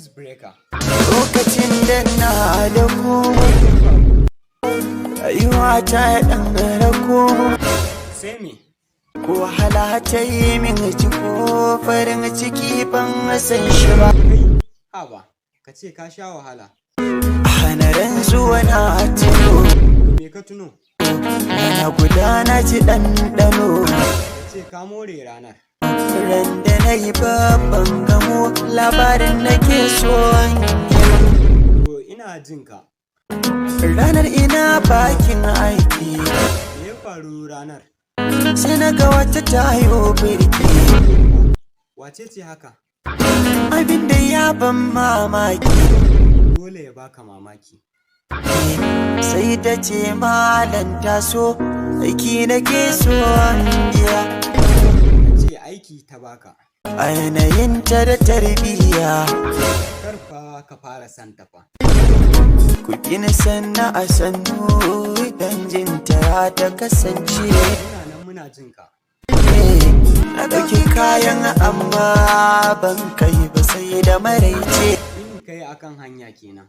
Icebreaker. Lokacin da na da ku, rayuwa ta ɗan rako. Sai me? Ko wahala ta yi min ciko, farin ciki ban san shi ba. Kai, haba, ka ce ka sha wahala. Hana zuwa na tuno. Me ka tuno? Rana guda na ci ɗanɗano. Ka ce ka more ranar. Ran da na yi babban gamo, labarin nake so. To, ina jin ka. Ranar ina bakin aiki. Me ya faru ranar? Sai na ga wata tayo birki. Wace ce haka? Abin da ya ban mamaki. Dole ya baka mamaki. Sai ta ce, "Malam, taso, aiki nake so biya." Ka ce aiki ta baka. A yanayinta da tarbiyya. Kar fa ka fara santa fa. Ku gina sanna a sannu idan jinta ta kasance. Muna nan muna jin ka. Na ɗauki kayan amma ban kai ba sai da maraice. In kai akan hanya kenan.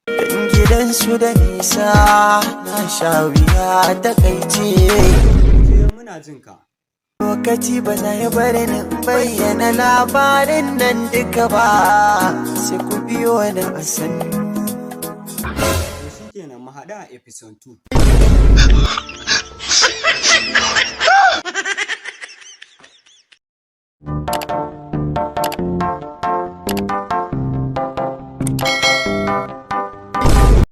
Dan gidansu da nisa, na sha wuya takaice. Je, muna jin ka. Lokaci ba za ya bari ni in bayyana labarin nan duka ba, sai ku biyo ni a sannu. To shikenan, mu haɗu a episode 2.